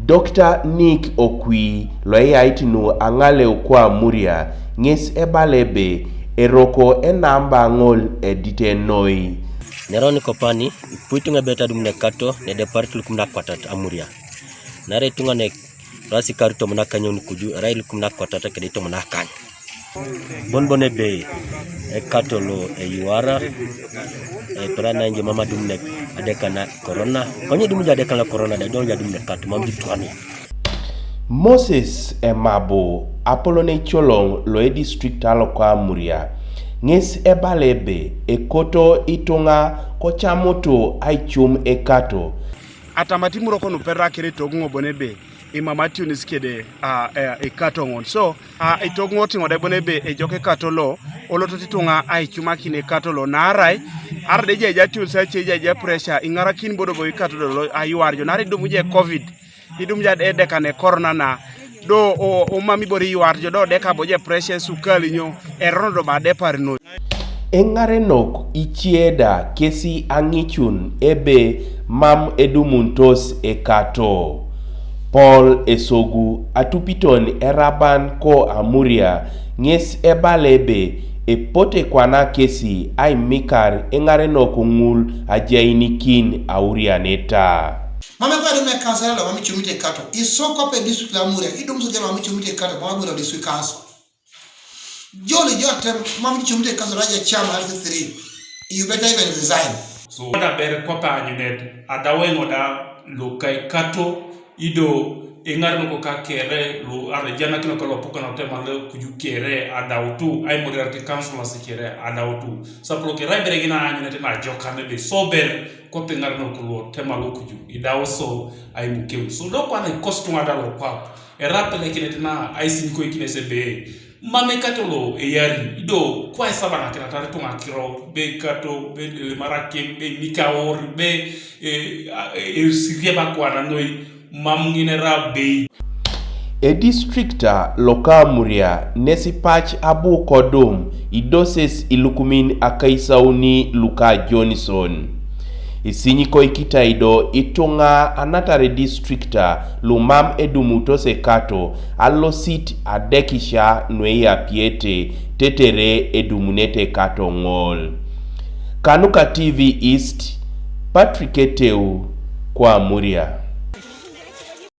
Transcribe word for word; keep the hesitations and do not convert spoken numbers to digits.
Dr. Nick Okwi, lo eyait nu aŋaleu ko Amuria, ŋes ebala ebe eroko enamba ŋol edite noi. Neron kopani, ipu ituŋa ebe adumun ekato, nedeparit lukumin akwatat Amuria. Naarai ituŋa ne erasi ikaru tomon akanyaun kuju, erai lukumin akwatat kede tomon akany. Bon bon ebe ekato lo eyuara, epira nainje mam adumun adeka na korona. Konye idumu jo adeka na korona da, idol jo adumun ekato, mam jo itwani. Moses Emabu, apolon ecoloŋ lo edistrict alo ko Amuria, ŋes ebala ebe ekoto ituŋa kocamutu aicum ekato. Atamati imuroko nu ipera kere itoguŋo bon ebe imam atiunis kede a, e, ikato ŋon. So a, itoguŋo tiŋo da bon ebe ejok ekato lo, olotot ituŋa aicumakin ekato lo, naarai arai da ejai atiunis ace, ejai pressure, iŋarakin bodogo ikato lo ayuar jo, naarai idumu jo covid, idumu jo edeka ne korona na, do o, o mam ibore iyuar jo, do deka bo je pressure, sukali, nyo, erono do ba depar noi. Eŋarenok icie da kesi aŋicun ebe mam edumunitos ekato. Paul Esogu, atupiton eraban ko Amuria, ŋes ebala ebe epote kwana kesi aimikar eŋarenok ŋul ajainikin aurianeta. Mam ekwa edum ekansara lo mam icumite ekato, isio kwape district lo Amuria, idum sio mam icumite ekato, mam abiro district council. Jol ijo atem mam icumite ekato raja chama R C three. You better even resign. So da ber kwape anyunet, adawe ŋoda lo kai kato, ido iŋarenok ka kere lo arejanakin ka lo apukan otema lo kuju kere adautu, aimoriarete councillors kere adautu. Saplo kere ibere gina anyunet na ajokan ebe so ber kwape iŋarenok lo otema lo kuju idau so aimukeun. So do kwana ikosi ituŋa da lo kwap, erapelekinet na aisinyikoikinet ebe mam ekato lo eyari, ido kwa isabaŋakinata ituŋa akiro, be ekato, be elemarakin, be imikaor, be, e, a, e, esiriaba kwana noi, mam ŋin era abeit. Edistrikta lo ko Amuria nesipac abu kodum idoses ilukumin akaisauni luka Johnson. Isinyikoikitai do ituŋa anatar edistrikta lu mam edumutos ekato alosit adekisha nueiapiete tetere edumunete ekato ŋol. Kanuka T V East, Patrick Eteu, ko Amuria.